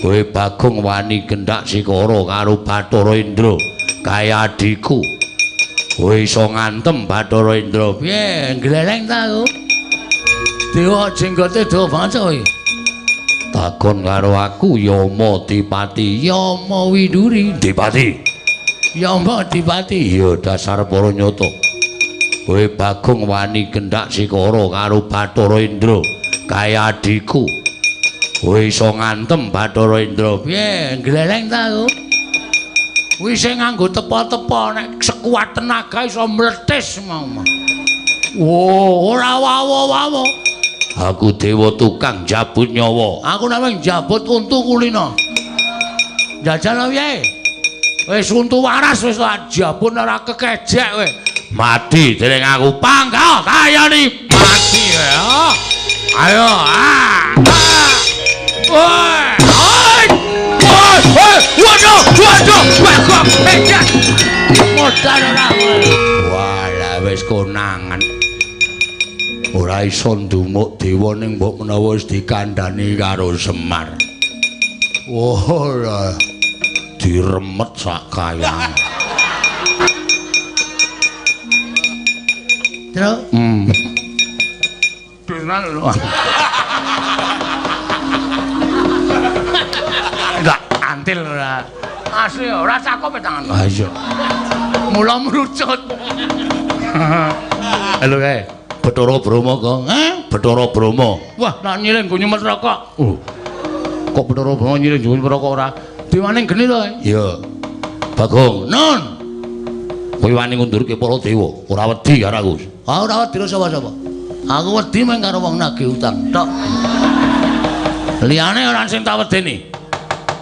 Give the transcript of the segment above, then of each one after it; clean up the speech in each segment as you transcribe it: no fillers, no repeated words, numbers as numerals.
Kowe Bagong wani gendak sikara karo Bathara Indra kaya adhiku. Kowe iso ngantem Bathara Indra. Piye gleleng ta aku? Dewa jenggote dawa banget kowe. Takon karo aku Yama Dipati, Yama Widuri Dipati. Yama Dipati, ya dasar para nyata. Kowe Bagong wani gendak sikara karo Bathara Indra kaya adhiku. Kowe iso ngantem Bathara Indra. Piye gleleng ta aku? Kuwi sing nganggo tepa-tepa nek sekuat tenaga iso mletis mau. Wo, ora wawa-wawa. Aku dewa tukang jabut nyawa. Aku namung jabut untu kulino. Jajal piye? Wis untu waras wis tak jabut ora kekejek kowe. Mati dening aku pangkal kayani mati kowe. Ayo. Ah. Woi. Woi, waduh, waduh, waduh, kejek. Modal ora kowe. Walah wis konangan. Ora iso ndumuk dewa ning mbok menawa wis dikandhani karo Semar. Ora diremet sak kayang. Terus? Tenan lho. Enggak antil ora. Asli ora cakep tangan. Ha iya. Mula mrucut. Halo kae. Bathara Brahma kok. Bathara Brahma. Wah, nak nyiling go nyumet rokok. Kok Bathara Brahma nyiling go nyumet rokok ora? Dewane geni to? Iya. Bagong, nun. Kowe wani ngundurke para dewa, ora wedi karo aku. Ah, ora wedi sapa-sapa. Aku wedi mung karo wong nagih utang tok. Liyane ora sing tak wedeni.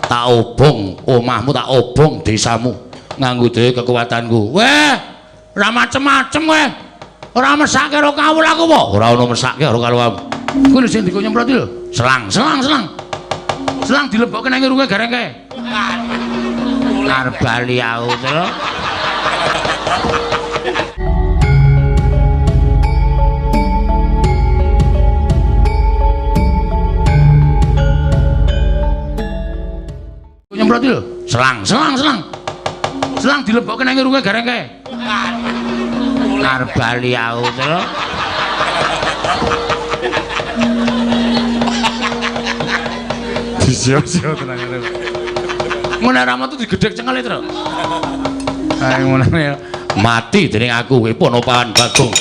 Tak obong omahmu, tak obong desamu nganggo dhewe kekuatanku. Weh, ora macem-macem kowe. Ora mesake karo kawula aku apa? Ora ono mesake karo kawulamu. Kuwi lho sing dikon nyemprot iki lho. Selang, selang, selang. Selang dilebokke nang irunge gareng kae. Arep bali aku to. Nyemprot iki lho. Selang, selang, selang. Selang dilebokke nang irunge gareng kae. Arep bali aku to. Disio-sio tenang ngene. Ngono ora metu digedhek cengele, Tru. Ha ngono mati dening aku kowe Ponopawan Bagong.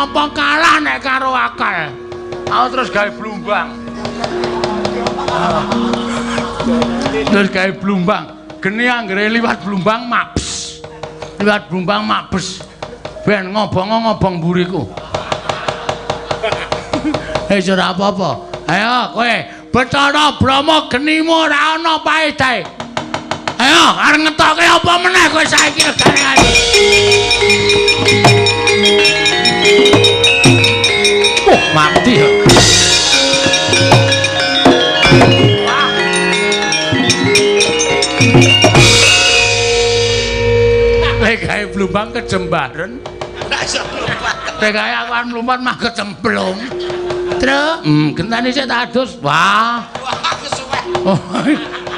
Apa kalah nek karo akal. Aku terus gawe blumbang. Terus gawe blumbang. Geni anggere liwat blumbang mabes. Liwat blumbang mabes. Ben ngobong-ngobong mburiku. Wis ora apa-apa. Ayo kowe Bathara Brahma genimu ora ana paedahe. Ayo arep ngetoke apa meneh kowe saiki regane. Oh, mati ya. Lek gawe blumbang kejembaren. Ora iso mlumpat. Lek gawe aku arep mlumpat mah kecemplung. Truk, gentane sik tak adus. Wah. Wah, kesuwen. Oh,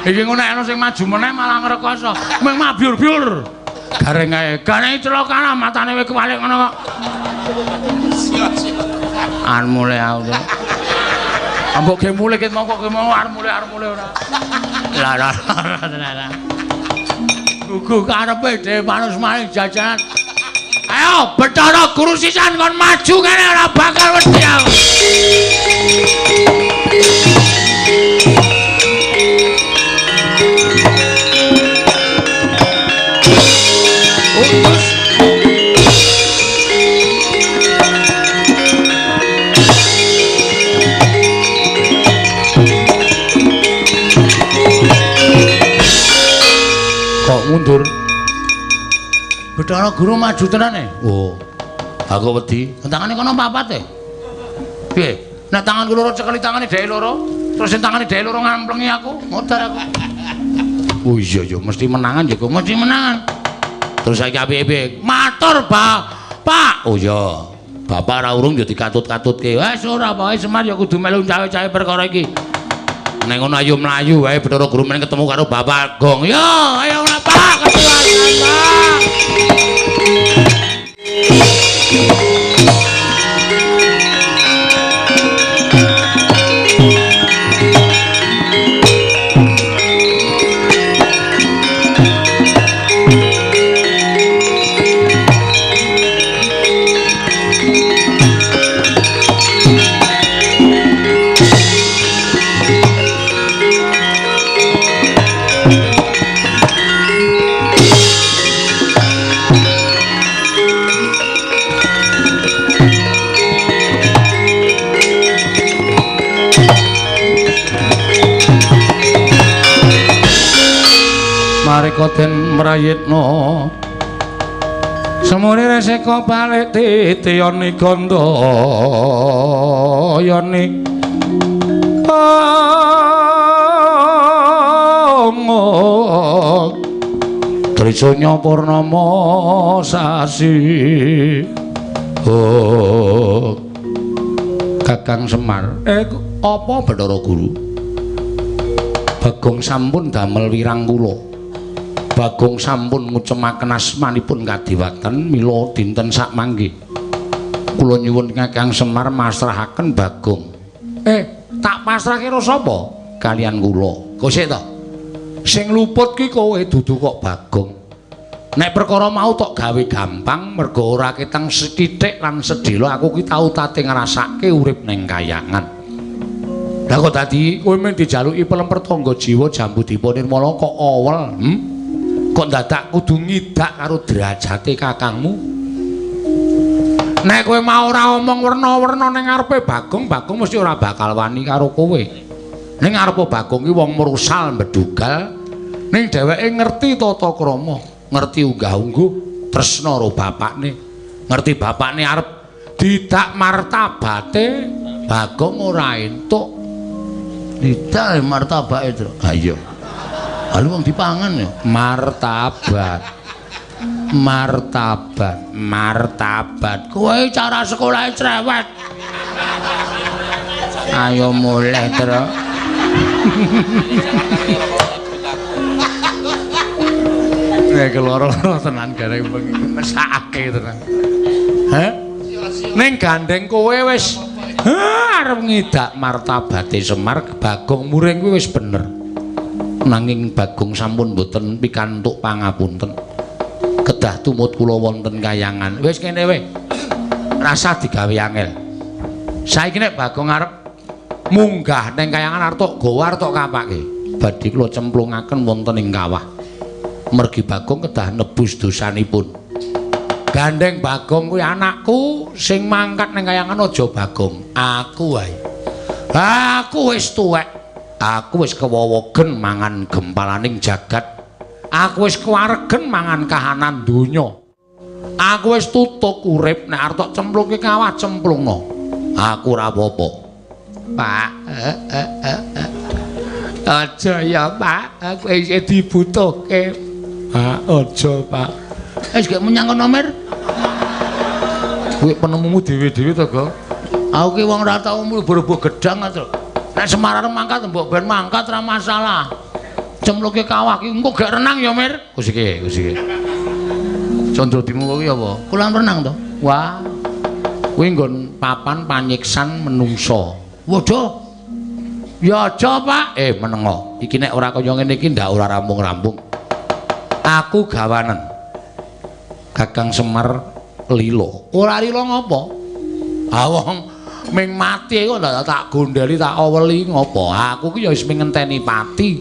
iki ngono nek ana sing maju meneh malah ngrekoso. Mung mabyur-byur. Gareng ae. Gareng celaka matane wis kewalik ngono kok. Sio-sio. Arep mulih aku. Ambok ge mulih ket mongko ge mau arep mulih ora. Lah lah lah. Gugu karepe dhewe manus maning jajanan. Ayo Bathara Guru sisan kon maju kene ora bakal wedi aku. Utus. Kok mundur? Bathara Guru maju tenan e. Oh. Aku wedi. Tangane kono papat e. Piye? Nek tanganku loro cekeli tangane dheke loro, terus sing tangane dheke loro ngamplengi aku, modar aku. Oh iya ya, mesti menangan ya, mesti menangan. Terus saiki apike piye? Matur, Pak. Oh iya. Bapak ora urung ya dikatut-katutke. Wes ora pokoke Semar ya kudu melu cawe-cawe perkara iki. Nek ngono ayo mlayu wae Bathara Guru men ketemu karo Bapak Gong. Yo, ayo Pak, ketuasan, Pak. Mareka den mrayitna semune reseka balik titiyane gandayane Trisanya purnama sasi. Oh Kakang Semar, apa Bathara Guru? Bagong sampun damel wirang kula. Bagong sampun ngucemaken asmanipun kadiwatan mila dinten sakmangke. Kula nyuwun Kakang Semar masrahaken Bagong. Tak pasrahke karo sapa? Kalian kula. Kok sik to? Sing luput ki kowe dudu kok Bagong. Nek perkara mau tok gawe gampang mergo ora ketang sethithik lan sedhela aku ki tau tate ngrasake urip ning kayangan. Lah kok dadi kowe mung dijaluki pelemper tangga jiwa jambu dipa nirmala kok awel, Kok dadak kudu ngidak karo derajate kakangmu? Nek kowe mau ora omong werna-werna ning ngarepe Bagong, Bagong mesti ora bakal wani karo kowe. Ning ngarepe Bagong ki wong mrusal mbedugal, ning dheweke ngerti tata krama, ngerti unggah-ungguh, tresna karo bapakne, ngerti bapakne arep didak martabate, Bagong ora entuk. Didak martabake, Tru. Ha iya. Lalu wong dipangan ya martabat. Martabat, martabat. Kowe cara sekolahe cerewet. Ayo mulih, Tru. Nek loro-loro tenan gareng bengi mesake tenan. Heh? Ning gandeng kowe wis arep ngidak martabate Semar, Bagong muring kuwi wis bener. Nanging Bagong sampun mboten pikantuk pangapunten. Kedah tumut kula wonten kayangan. Wis kene wae. Rasah digawe angel. Saiki nek Bagong arep munggah ning kayangan arep tok gawa arep tok kapake. Badhe kula cemplungaken wonten ing kawah. Mergi Bagong kedah nebus dosanipun. Gandeng Bagong kuwi anakku sing mangkat ning kayangan aja Bagong, aku wae. Aku wis tuwek. Aku wis kewowogen mangan gempalaning jagat. Aku wis kewaregen mangan kahanan donya. Aku wis tutuk urip nek arep tok cemplungke kawah cemplungno. Aku ora apa-apa. Pak, aja ya, Pak. Aku isih dibutuhke. Pak, aja, Pak. Wis gek menyang kono, Mir. Kuwi penemumu dhewe-dhewe to, Gong? Aku ki wong ora tau mlebu gedang to. Nek Semar arep mangkat mbok ben mangkat ora masalah. Cemplungke kawah ki engko gek renang ya, Mir. Kusike, kusike. Condro dimu kuwi apa? Kolam renang to? Wah. Kuwi nggon papan panyiksan menungso. Waduh. Ya aja, Pak. Menengo. Iki nek ora kaya ngene iki ndak ora rampung-rampung. Aku gawanen. Kakang Semar lila. Ora lila ngopo? Ah wong ming mati kok tak gondeli tak aweli ngopo? Aku ki ya wis ming ngenteni pati.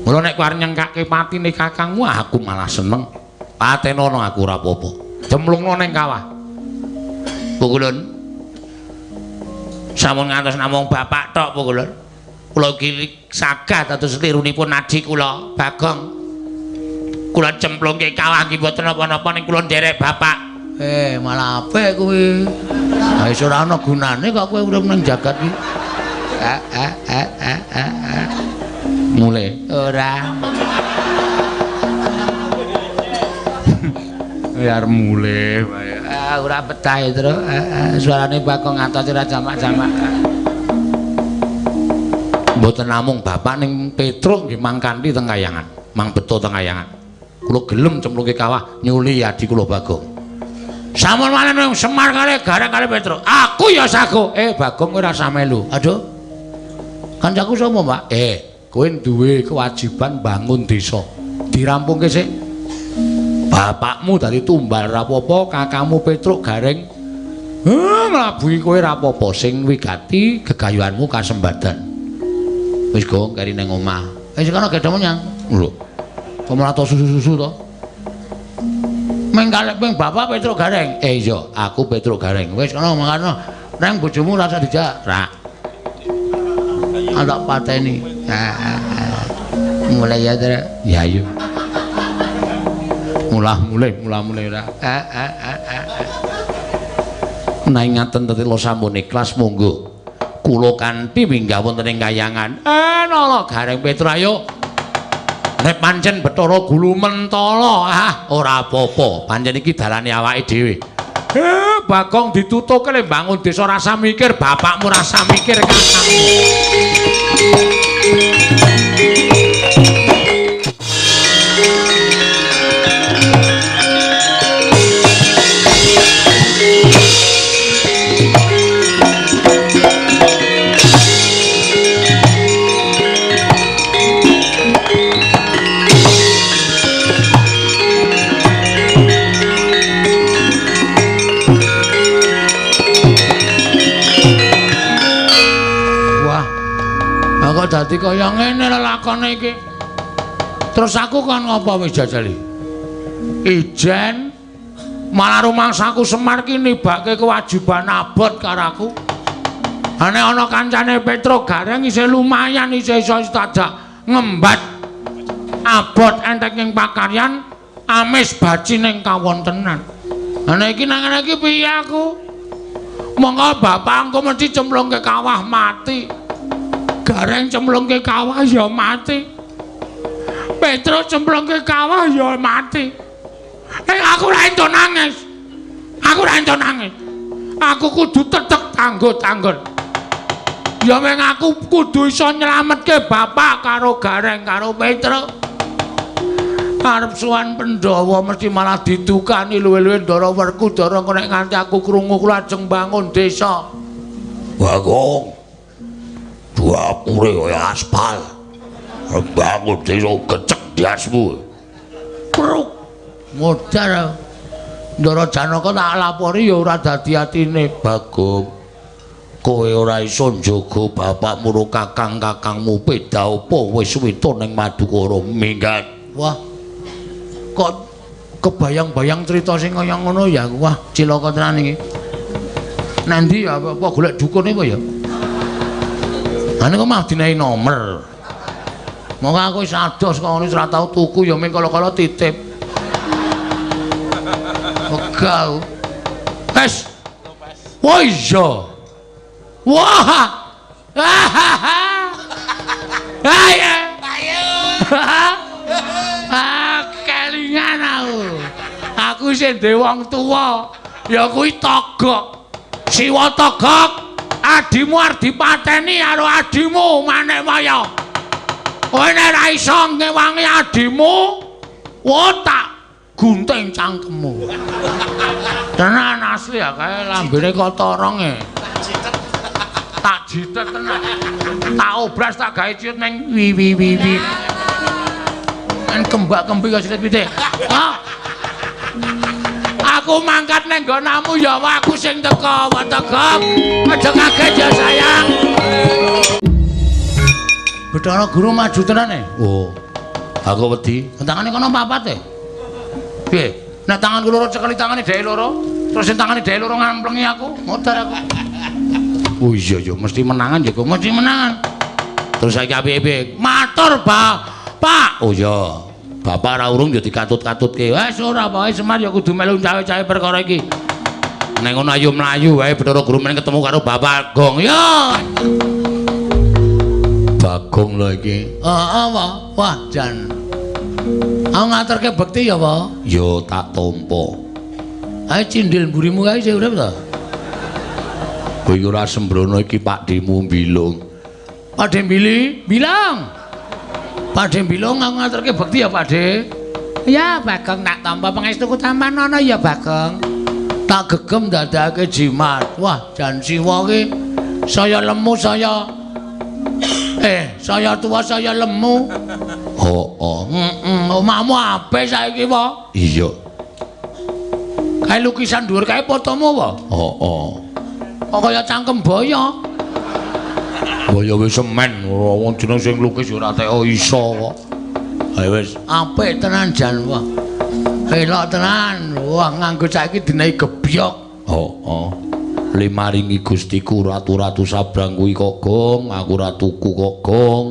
Mula nek kowe arep nyengkake patine kakangmu aku malah seneng. Patenono aku ora apa-apa. Cemplungno ning kawah. Pukulun. Sampun ngantos namung bapak tok Pukulun. Kula iki sagah dados lirunipun adi kula, Bagong. Kula cemplungke kawah nggih mboten napa-napa ning kula nderek bapak. Malah apik kuwi. Ha wis ora ana gunane kok kowe urip ning jagat iki. Mulai ora. Ya arep mulih wae. Ah ora betah ya, Tru. Suarane Bagong ngantos ora jamak-jamak. Mboten namung bapak ning Petruk nggih mangkanthi teng kayangan, mang beto teng kayangan. Kula gelem cemplungke kawah nyuli adi kula Bagong. Sampun malen Semar kalih Gareng kalih Petruk. Aku ya sago. Bagong kowe ora usah melu. Aduh. Kancaku sapa, Pak? Kowe duwe kewajiban bangun desa. Dirampungke sik. Bapakmu dadi tumbal ra apa-apa, kakangmu Petruk Gareng nglabuhi kowe ra apa-apa. Sing wigati gegayuhanmu kasembadan. Wis gong keri ning omah. Wis kono gedhe menyang. Lho. Kok malah to susu-susu to? Meng kalih ping bapak Petruk Gareng. Iya, aku Petruk Gareng. Wis kono mangkano. Nang bojomu rasa dijak. Ra. Tak pateni. Mulai ya, Tru. Ya ayo. Mulah mulai ora. Menawi ngaten tetela sampun ikhlas monggo. Kula kanthi minggah wonten ing kayangan. Nala Gareng Petruk ayo. Nek pancen Bathara Gulu mentala, ora apa-apa. Pancen iki dalane awake dhewe. Bagong ditutuke le bangun desa rasa mikir, bapakmu rasa mikir kakangmu. Kok dadi kaya ngene lelakone iki. Terus aku kon ngopo wis jajali? Ijen malah rumangsaku Semar ki nibake kewajiban abot karo aku. Nek ana kancane Petruk Gareng isih lumayan isih iso tajak ngembat abot entek ing pakaryan amis baci ning kawontenan. Nek iki nang ngene iki piye aku? Monggo bapak engko mesti cemplungke kawah mati. Gareng cemplungke kawah ya mati. Petruk cemplungke kawah ya mati. Aku ora entuk nangis. Aku ora entuk nangis. Aku kudu tetep tangguh-tanggun. Ya meng aku kudu iso nyelametke bapak karo Gareng karo Petruk. Arep sowan Pandhawa mesti malah didukani luwe-luwe Ndara Werkudara engko nek nganti aku krungu kula ajeng bangun desa. Bagong. Dapure kaya aspal. Bangun desa gecek diasmu. Pruk. Modar. Ndara Janaka tak lapori ya ora dadi atine Bagong. Kowe ora iso njaga bapakmu ro kakang-kakangmu beda apa wis wita ning Madukara minggat. Wah. Kok kebayang-bayang cerita sing kaya ngono ya. Wah, cilaka tenan iki. Nanti ya apa golek dukun apa ya? Ane kok mah dinehi nomer. Monggo aku wis ados kok ngono wis ora tau tuku ya ming kala-kala titip. Wegah. Wes. Wah iya. Wah. Ayo. Ayo. Kelingan aku. Aku isih duwe wong tuwa. Ya kuwi Togok. Siwa Togok. Adimu arep dipateni karo adimu Manikmaya. Kowe nek ora iso ngewangi adimu, wah tak gunting cangkemmu. Tenan asli ya kae lambene kotorong e. Tak jitet tenan. Tak obras tak gawe ciut ning wi wi wi wi. Kan kembak-kembi kaya silit pitik. Hah? Aku mangkat neng nggonamu ya aku sing teko, Tegok. Aja kaget ya sayang. Bathara Guru maju tenan e. Oh. Aku wedi. Tangane kono papat e. Piye? Nek tanganku loro cekeli tangane dhewe loro, terus sing tangane dhewe loro ngamplengi aku, modar aku. Oh iya ya, mesti menangan ya, mesti menangan. Terus saiki apik-apik. Matur, Pak. Oh iya. Bapak ora urung ya dikatut-katutke. Wes ora pokoke Semar ya kudu melu cawe-cawe perkara iki. Nek ngono ayo mlayu wae Bathara Guru men ketemu karo Bapak Gong. Ya. Bagong lho iki. Heeh, wah jan. Aku ngaturke bekti ya, Pak. Ya tak tampa. Ayo cindil mburimu kae isih urip ta? Kowe ora sembrono iki Pakdhemu Bilung. Pakdhe Bili, bilang. Pakdhe Bilung aku ngaturke bekti ya, Pakdhe. Ya, Bagong tak tampa pangestuku tampan ana ya, Bagong. Tak gegem dadake jimat. Wah, jan Siwa ki saya lemu saya saya tua saya lemu. Heeh. Heeh, omahmu apik saiki, Pak. Iya. Kae lukisan dhuwur kae fotomu apa? Heeh. Kok kaya cangkem boyo. Boyo wis semen, wong jeneng sing lukis ora teko iso kok. Ayo wis, apik tenan jan wah. Elok tenan. Wah, nganggo saiki dinehi gebyok. Heeh. Limaringi Gustiku ratu-ratu sabrang kuwi kok gong, aku ora tuku kok gong.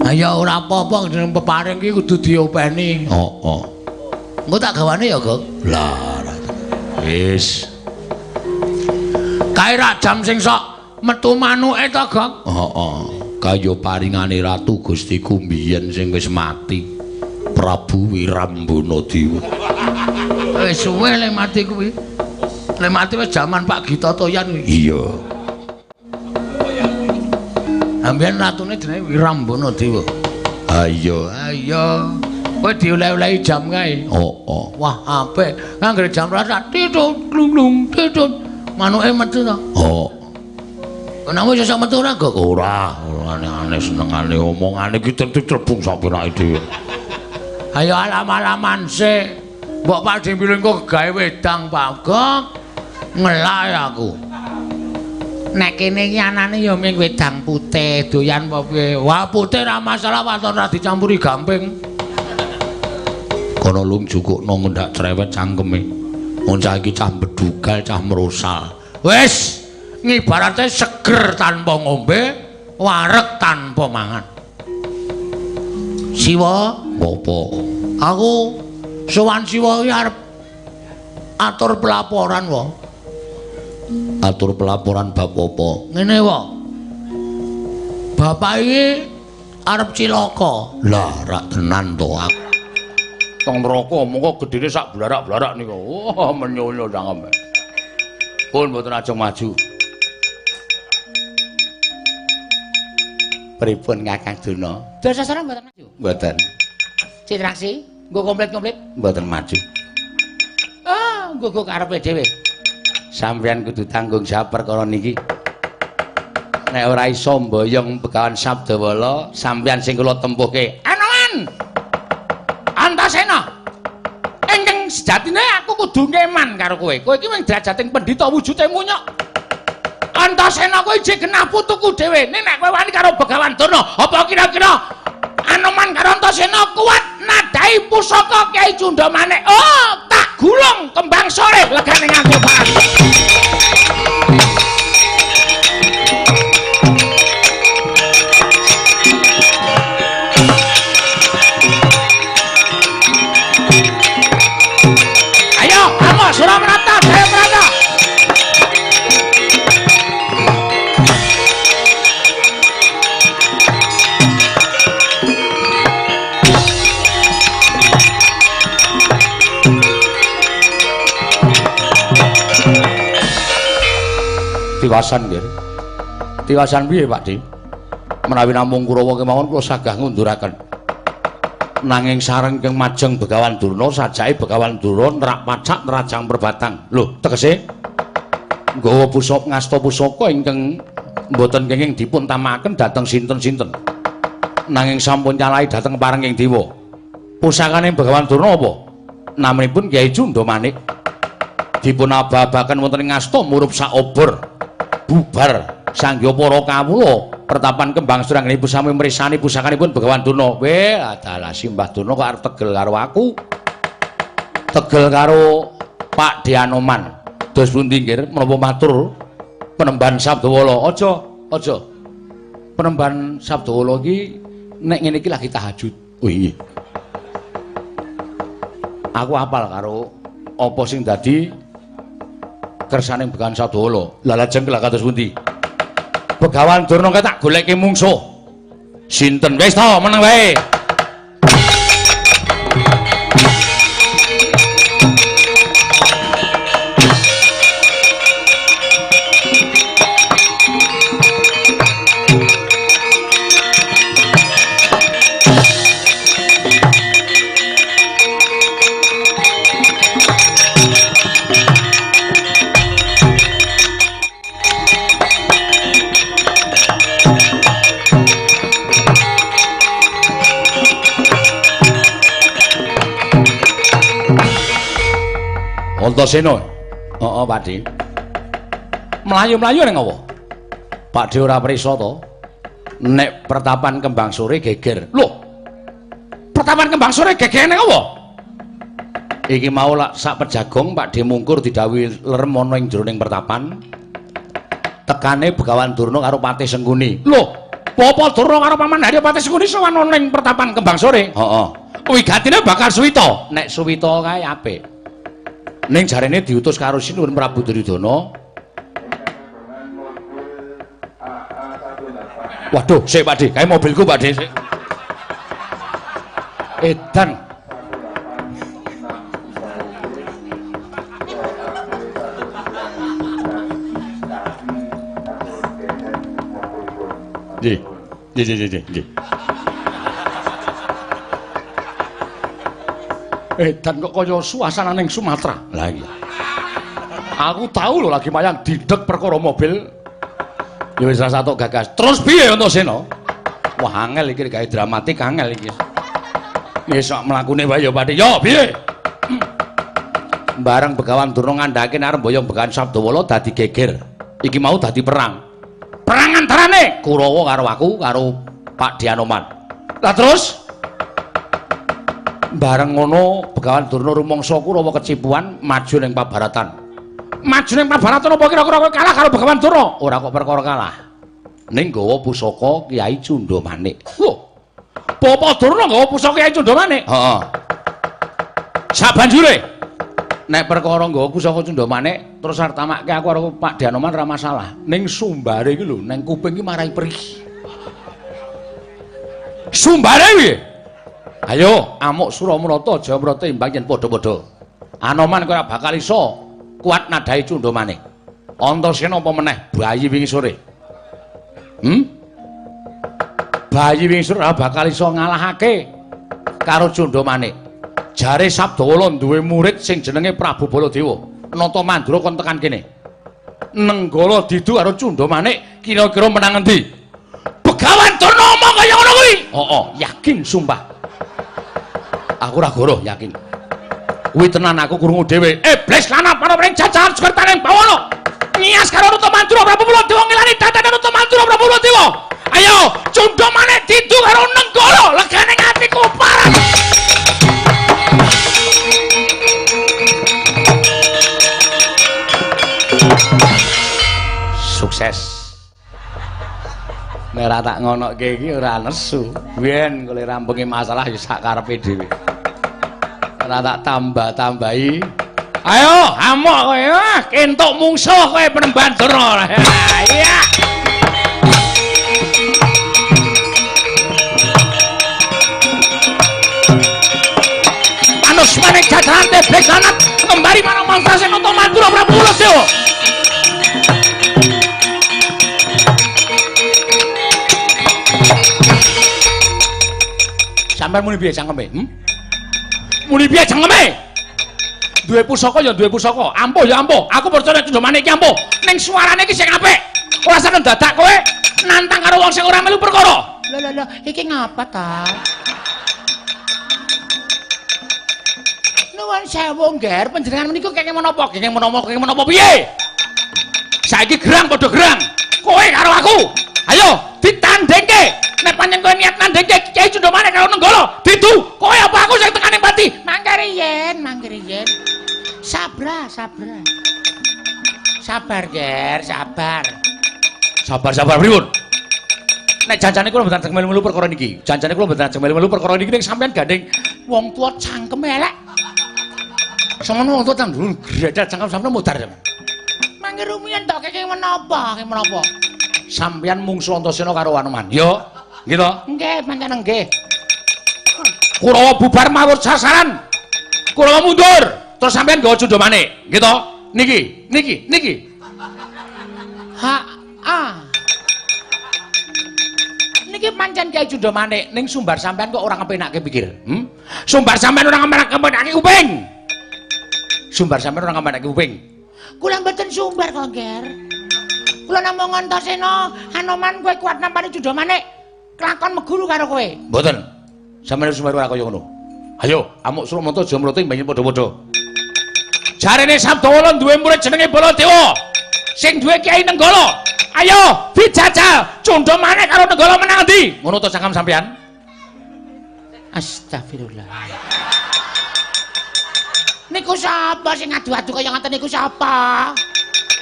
Ayo ora apa-apa jeneng peparing iki kudu diopeni. Heeh. Engko tak gawane ya, Gong. Lah, wis. Kae rak jam sing sok metu manuke to, Gong? Heeh. Kaya paringane Ratu Gustiku mbiyen sing wis mati. Prabu Wirambana Dewa. Wis suwe le mati kuwi. Le mati wis jaman Pak Gita Toyan kuwi. Iya. Ambiyen ratune jenenge Wirambana Dewa. Ha iya, ha iya. Kowe dioleh-olehi jam kae. Heeh. Wah, apik. Anggere jam rasa titut klung-klung titut. Manuke metu to? Heeh. Kenapa iso metu ora, Gok? Ora, ora aneh-aneh senengane omongane iki tercebung sapenake dhewe. Ayo alam-alaman sik. Mbok Pakdhe Bilung kok gawe wedang, Pak Gok. Ngelak aku. Nek kene iki anane ya mung wedang putih, doyan apa piye? Wah, putih ora masalah waton ora dicampuri gamping. Kono lung jukukno ngendak cerewet cangkeme. Wong cah iki cah bedugal, cah merosal. Wis, ngibarate seger tanpa ngombe, wareg tanpa mangan. Siwa, ngopo? Aku sowan Siwa iki arep atur pelaporan wae. Atur pelaporan bab apa? Ngene wae. Bapak iki arep cilaka. Lah, rak tenan to aku. Tong neraka mongko gedene sak blarak-blarak niku. Wah, menyonyo cangkem. Pun mboten ajeng maju. Pripun Kakang Durna? Dasa sareng mboten maju. Mboten. Citraksi nggo komplit-komplit mboten maju. Ah, nggo nggo karepe dhewe. Sampeyan kudu tanggung jawab perkara niki. Nek ora iso mboyong Begawan Sabdawala, sampeyan sing kula tempuhke. Anoman. Antasena. Ingkang sejatine aku kudu ngeman karo kowe. Kowe iki mung derajating pendhita wujude munyuk. Antasena kowe isih genah putuku dhewe. Nek kowe wani karo Begawan Durna, apa kira-kira Anoman karo Antasena kuat nadai pusaka Kyai Cundha Manik? Oh, tak gulung kembang sore legane nganggo barang. Ayo, kamu Suramarta, Jayaprana. Tiwasan nggih. Tiwasan piye, Pak Di? Menawi namung Kurawa kemawon kula sagah ngunduraken. Nanging sareng ingkang majeng Begawan Durna sajake Begawan Durna nerak pacak nerajang perbatang. Lho, tegese nggawa pusaka ngasta pusaka ingkang mboten kenging dipun tamakaken dhateng sinten-sinten. Nanging sampun nyalahi dhateng parenging dewa. Pusakane Begawan Durna apa? Namanipun Kyai Cundamanik. Dipun aba-abaken wonten ing asta murup saobor bubar sangya para kawula pertapan Kembang Sore anggenipun sami mrisani pusakanipun Begawan Durna. Weh, adalah Simbah Durna kok arep tegel karo aku. Tegel karo Pak Dianoman. Dos pundi nggih menapa matur Penemban Sabdawala? Aja, aja. Penemban Sabdawala iki nek ngene iki lagi tahajud. Oh iya. Aku apal karo apa sing dadi kersane Begawan Sabdawala. Lah lajeng kelak kados pundi? Begawan Durna kae tak goleke mungsuh. Sinten? Wis to, meneng wae. Antasena. Heeh, Pak De. Mlayu-mlayu ning apa? Pak De ora prisa to. Nek pertapan Kembang Sore geger. Lho. Pertapan Kembang Sore geger ning apa? Iki mau lak sak pejagong Pak De mungkur didhawuhi lerem ana ing jroning pertapan. Tekane Begawan Durna karo Patih Sengkuni. Lho, Bapak Durna karo Paman Harya Patih Sengkuni sowan ana ning pertapan Kembang Sore. Heeh. Wigatine bakal suwita. Nek suwita kae apik. Ning jarene diutus karo Sinuwun Prabu Duryudana. Waduh, sik Pak De, kae mobilku Pak De sik. Edan. Nggih. Nggih, nggih, nggih. Edan kok kaya suasana ning Sumatera. Lah iya. Aku tahu lho lagi mayang didek perkara mobil. Ya wis rasa tok gagas. Terus piye Antasena? Wah angel iki gawe dramatik angel iki. Wis sak mlakune wae ya Pak. Yo piye? Bareng Begawan Durna ngandhake arep mboyong Begawan Sabdawala dadi geger. Iki mau dadi perang. Perang antarane Kurawa karo aku karo Pak Dianoman. Lah terus bareng ngono Begawan Durna rumangsa Kurawa kecipuan maju ning Pabaratan. Maju ning Pabaratan apa kira-kira kowe kalah karo Begawan Durna? Ora kok perkara kalah. Ning nggawa pusaka Kyai Cundamanik. Lho. Bapak Durna nggawa pusaka Kyai Cundamanik? Heeh. Sabanjure nek perkara nggawa pusaka Cundamanik terus arep tamakke aku karo Pak Dianoman ora masalah. Ning sumbare iki lho ning kuping iki marai perih. Sumbare piye? Ayo amuk Suramrata Jayamrata imbang yen padha-padha. Anoman kowe ora bakal iso kuat nadhahi Cundamanik. Antasena apa meneh bayi wingi sore? Bayi wingi sore ora bakal iso ngalahake karo Cundamanik. Jare Sabdawala duwe murid sing jenenge Prabu Baladewa. Nata Mandura kon tekan kene. Nenggala didu karo Cundamanik kira-kira menang endi? Begawan Durna omong kaya ngono kuwi. Heeh, yakin sumpah. Aku ora goroh yakin. Kuwi tenan aku krungu dhewe. Iblis lanang para ring jajahan sukertaning bawana. Ngias karo Nata Mandura Prabu Baladewa ngilani dadane Nata Mandura Prabu Baladewa. Ayo, Cundamanik didu karo Nenggala, legane atiku parah. Sukses. Nek ora tak ngonokke iki ora nesu. Biyen golek rampunge masalah ya sak karepe dhewe. Ora tak tambah-tambahi. Ayo, amok kowe. Entuk mungsuh kowe Penemban Durna. Iya. Anus maning jajahan tebek sanat ngembari marang mangsa Nata Mandura Prabu Baladewa. Sampeyan muni piye cangkeme? Muni piye cangkeme? Duwe pusaka ya duwe pusaka, ampuh ya ampuh. Aku percaya nek Cundamanik iki ampuh. Ning suarane iki sing apik. Ora seneng dadak kowe nantang karo wong sing ora melu perkara. Lho lho lho, iki ngapa ta? Nuwun sewu, Ngger, panjenengan menika kenging menapa? Kenging menapa? Kenging menapa piye? Saiki gerang padha gerang. Kowe karo aku. Ayo ditandhengke. Nek pancen kowe niat nandhengke Kyai Cundamane karo Nenggala, didu. Kowe apa aku sing tekane pati? Mangke riyen, mangke riyen. Sabra, sabra. Sabar, Ger, sabar. Sabar-sabar pripun? Nek janjane kula mboten ajeng melu-melu perkara niki. Janjane kula mboten ajeng melu-melu perkara niki ning sampean gandeng wong tuwa cangkeme elek. Semono wong tuwa tandurun gredet cangkem sampean modar sampean. Mangke rumiyin tok kenging menapa? Kenging menapa? Sampean mungsu Antasena karo Anoman. Yo, nggih to? Nggih, pancen nggih. Kurawa bubar mawur sasaran. Kurawa mundur. Terus sampean nggawa Cundamane. Nggih to? Niki, niki, niki. Ha, ah. Niki pancen Kyai Cundamane ning sumbar sampean kok ora kepenake pikir. Hmm? Sumbar sampean ora kepenake kuping. Sumbar sampean ora kepenake kuping. Kula mboten sumbar kok, Ger. Kula namung Antasena, Anoman kowe kuat nampani Cundamane. Kelakon meguru karo kowe. Mboten. Sampeyan sumbar ora kaya ngono. Ayo, amuk Suramata aja mloting banyu padha-padha. Jarene Sabdawala duwe murid jenenge Baladewa. Sing duwe Kyai Nenggala. Ayo dijajal Cundamane karo Nenggala menang endi? Ngono to cangkem sampean? Astagfirullah. Niku sapa sing ngadu-adu kaya ngoten niku sapa?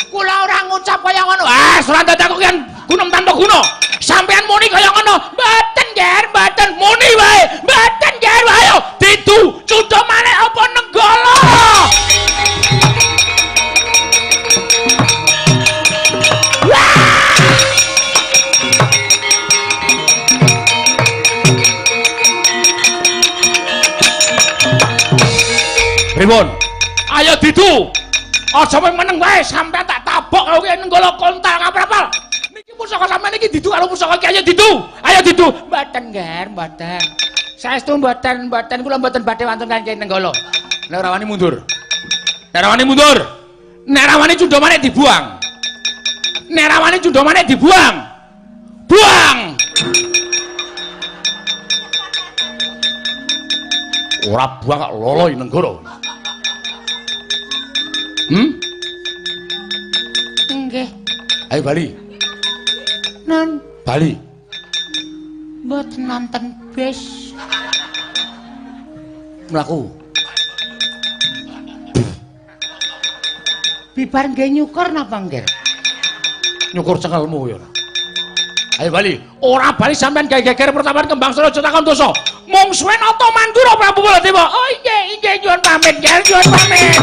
Kula ora ngucap kaya ngono. Ah, ora dadak kok kan gunung tanpa guna. Sampean muni kaya ngono. Mboten, Ger, mboten muni wae. Mboten, Ger, ayo didu Cundamane apa Nenggala? Pripun? Ayo didu. Aja meneng wae sampean tak tabok karo Kyai Nenggala kontal kaprapal. Niki pusaka sampean iki didu karo pusaka iki ayo didu. Ayo didu. Mboten, Ger, mboten. Saestu mboten, mboten kula mboten badhe wantun kaliyan Kyai Nenggala. Nek ora wani mundur. Nek ora wani mundur. Nek ora wani Cundamane dibuang. Nek ora wani Cundamane dibuang. Buang. Ora buang kok lolo Nenggala. Hmm? Nggih. Ayo bali. Non. Bali. Mboten nonton bis. Mlaku. Bibar nggih nyukur napa nggih? Nyukur cengelmu ya. Ayo bali. Ora bali sampean gawe geger pertapan Kembang Sora aja takon dosa. Mungsuhe Nata Mandura Prabu Baladewa. Oh inggih, inggih nyuwun pamit, nggih nyuwun pamit.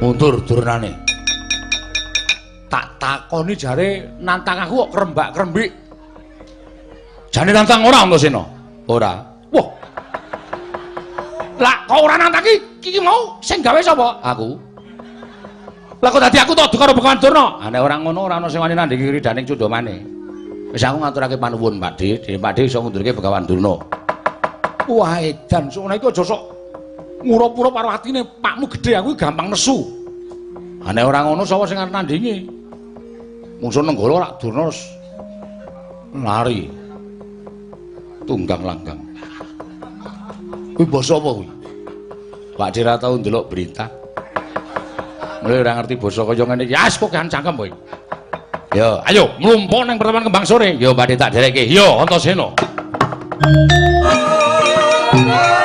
Mundur durnane. Tak takoni jare nantang aku kok krembak-krembik. Jane nantang ora Antasena? Ora. Wah. Lah kok ora nantang iki mau sing gawe sapa? Aku. Lah kok dadi aku tok karo Begawan Durna? Ah nek ora ngono ora ana sing wani nandhingi ridaning Cundamane. Wis aku ngaturake panuwun Pak Dhe, dene Pak Dhe iso ngundurke Begawan Durna. Wah edan sono iki aja sok ngurup-urup karo atine pakmu gedhe aku gampang nesu. Ah nek ora ngono sapa sing arep nandhingi? Mungsu Nenggala rak Durna lari. Tunggang langgang. Kuwi basa apa kuwi? Pak Dhe ra tau ndelok berita. Mulai ora ngerti basa kaya ngene iki. As kok kan cangkem kowe. Yo, ayo mlumpuk nang pertemuan Kembang Sore. Yo Pak Dhe tak derekke. Yo Antasena. Thank you.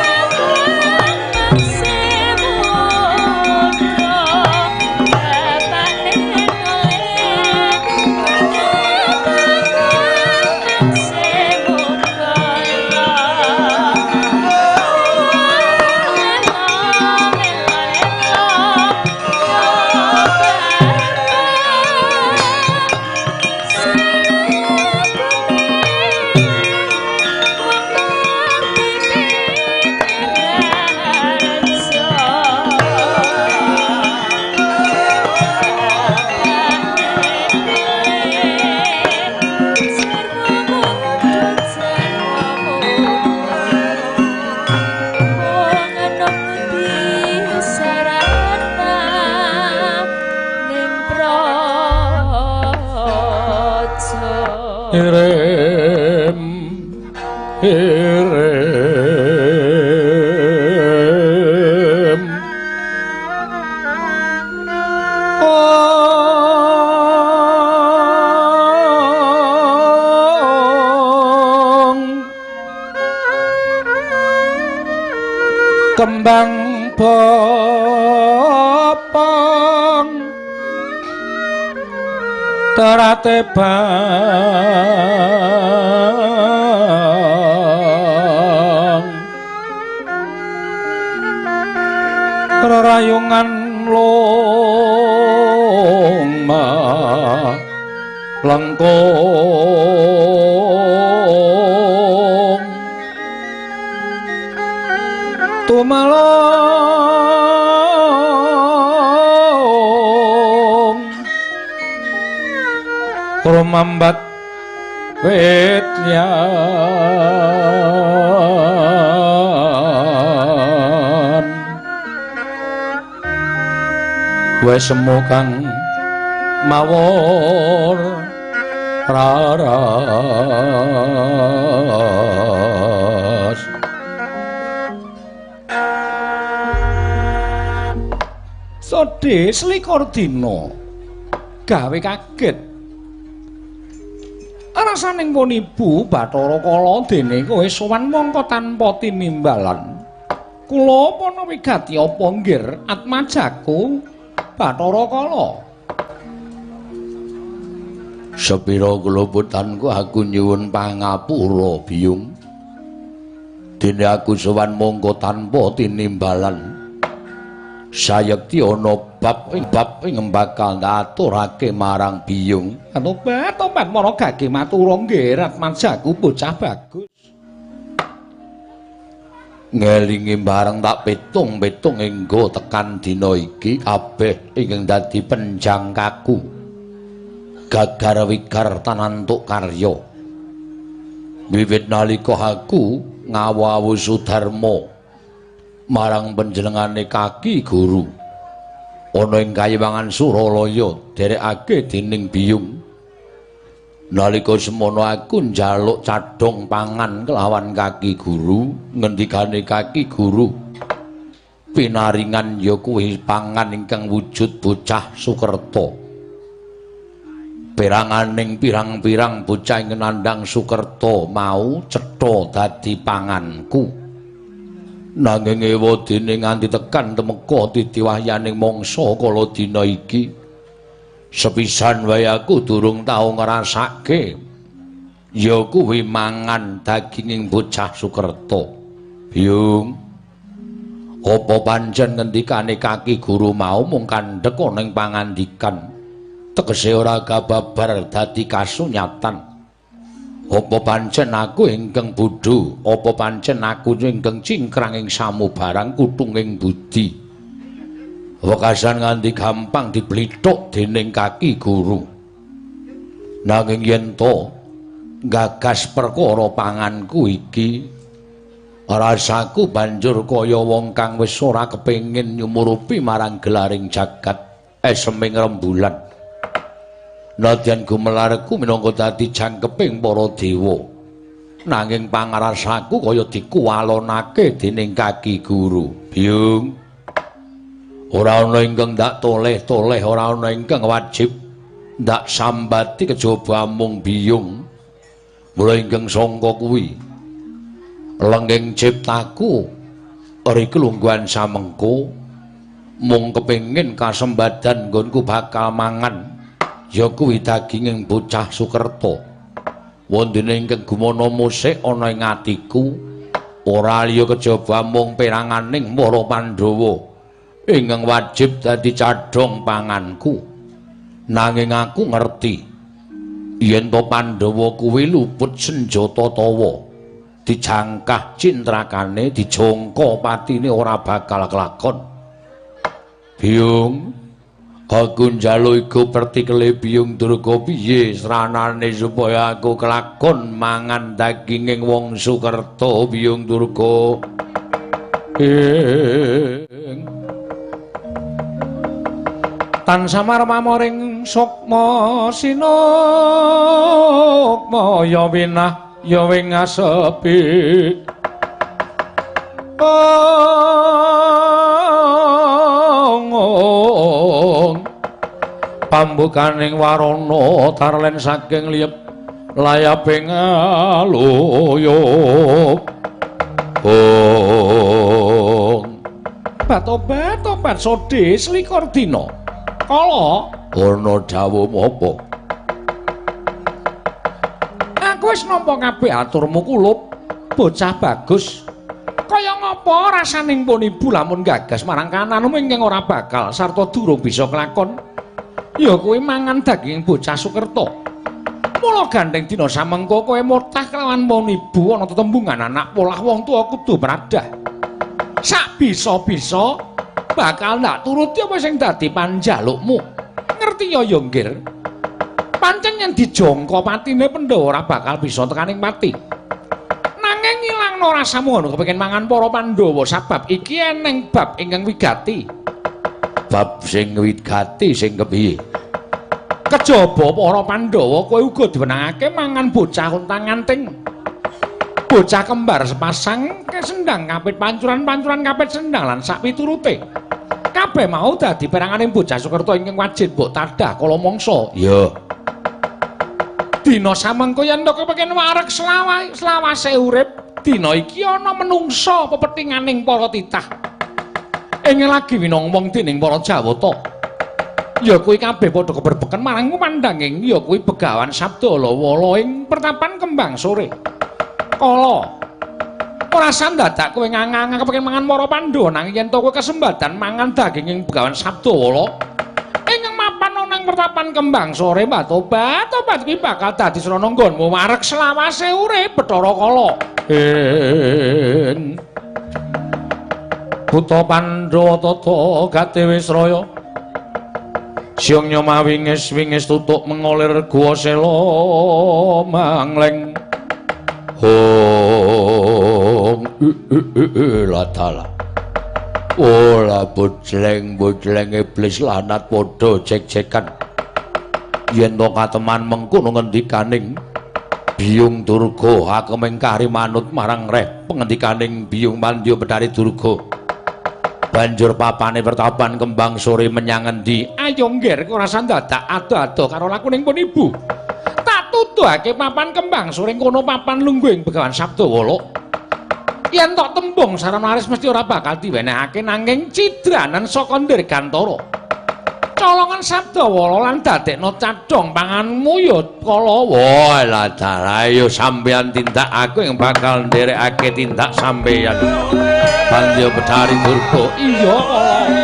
Irem irem ong kembang bopong terate bang rerayungan loma lengkung tumalong rumambat wit lian wis semu kang mawur raras. Sodhe selikur dina gawe kaget rasaning pun ibu Bathara Kala dene kowe sowan mongko tanpa tinimbalan. Kula pana wigati apa nggir atmajaku Bathara Kala? Sepira keluputanku aku nyuwun pangapura biyung. Dene aku sowan mongko tanpa tinimbalan. Sayekti ana bab ing bakal ngaturake marang biyung. Tobat tobat mara gage matura nggih atmajaku bocah bagus. Ngelingi bareng tak pitung-pitung enggo tekan dina iki kabeh ingkang dadi penjangkaku. Gagar wigar tanantuk karya. Wiwit nalika aku ngawu-awu sudarma marang panjenengane kaki guru ana ing kayiwangan Suralaya derekake dening biyung. Nalika semono aku njaluk cadhong pangan kelawan kaki guru, ngendikane kaki guru pinaringan ya kuwi pangan ingkang wujud bocah Sukerta. Peranganing pirang-pirang bocah ing nandhang Sukerta mau cetha dadi panganku. Nanging ewadene nganti tekan temeka titiwahyaning mangsa kala dina iki sepisan wae aku durung tau ngrasake ya kuwi mangan daginging bocah Sukerta. Biyung, apa pancen ngendikane kaki guru mau mung kandhek ana ing pangandikan, tegese ora kababar dadi kasunyatan? Apa pancen aku ingkang bodho, apa pancen aku ingkang cingkrang ing samubarang kutunging budi? Wekasan nganti gampang diblithuk dening kaki guru. Nanging yen to gagas perkara panganku iki, rasaku banjur kaya wong kang wis ora kepengin nyumurupi marang gelaring jagat eseming rembulan. Nadyan gumelarku minangka dadi jangkeping para dewa. Nanging pangrasaku kaya dikuwalonake dening kaki guru. Biyung, ora ana ingkang ndak toleh-toleh, ora ana ingkang wajib ndak sambati kejaba amung biyung. Mula ingkang sangka kuwi lenggeng ciptaku ri kelungguhan samengko mung kepengin kasembadan nggonku bakal mangan ya kuwi daginging bocah Sukerta. Wondene ingkang gumana musik ana ing atiku ora liya kejaba mung peranganing para Pandhawa ingkang wajib dadi cadhong panganku. Nanging aku ngerti yen to Pandhawa kuwi luput senjata tawa, dijangkah cintrakane, dijongko patine ora bakal kelakon. Biyung, aku njaluk iku pertikele Biyung Durga piye sranane supaya aku kelakon mangan daginging wong Sukerta Biyung Durga. Tan samar mamoring Ing sukma sinukma ya winah ya wing asepi. Pambukaning warana tarlen saking liyep layaping aluyup. Ong batobat-tobat sode selikur dina kala ana dawuh apa? Aku wis nampa kabeh aturmu kulup, bocah bagus. Kaya ngapa rasaning pun ibu lamun gagas marang kanan ingkang ora bakal sarta durung bisa kelakon. Ya kowe mangan daging bocah Sukerta. Mula gandeng dina samengko kowe murtah kelawan pun ibu ana tetembungan anak polah wong tuwa kudu pradah. Sak bisa-bisa bakal ndak turuti apa sing dadi panjalukmu. Ngerti ya ya nggir. Pancen yen dijangka patine Pandhawa ora bakal bisa tekaning pati. Nanging ngilangno rasamu ngono kepengin mangan para Pandhawa sabab iki eneng bab ingkang wigati. Bab sing wigati sing kepiye? Kejaba para Pandhawa kowe uga diwenangake mangan bocah untang-anting. Bocah kembar sepasang kesendang kapit pancuran-pancuran kapit sendang lan sak piturute. Kabeh mau dadi peranganing bocah Sukerta ingkang wajib mbok tadah kala mangsa. Iya. Dina samengko yen to kepengin wareg selawase urip, dina iki ana menungsa pepethinganing para titah. Ing lagi winongmong dening para Jawata. Ya kuwi kabeh padha keberbeken marang kumandhanging ya kuwi Begawan Sabdalawala ing pertapan Kembang Sore. Kala ora sandadak kowe ngangang kepengin mangan para Pandhawa nanging yen to kowe kesempatan mangan daginging Begawan Sabdawala ingkang mapan ana ing pertapan Kembang Sore, batobat kuwi bakal dadi srana nggonmu wareg selawase urip Bathara Kala. Ing Buta Pandhawa tata gati wisraya siang nyoma wingis wingis tutuk mengolir gua sela mangleng. Hong latala ora bojleng bojleng iblis lanat padha jek-jekan yen to kateman mengkono ngendikaning Biyung Durga aku mengkari manut marang reh pengendikaning Biyung Mandya Bethari Durga. Banjur papane pertapan Kembang Sore menyang endi? Ayo ngger ora sandadak ado-ado karo lakuning pun ibu. Tak tuduhake papan Kembang Sore kono papan lungguhing Begawan Sabdawala. Yen tok tembung sarana laris mesti ora bakal diwenehake nanging cidranan saka Dirgantara. Colongan Sabdawala lan dadekno cadhong panganmu ya kala. Wah lah ayo sampeyan tindak aku yang bakal nderekake tindak sampeyan. Bandya Bethari Durga. Iya kala.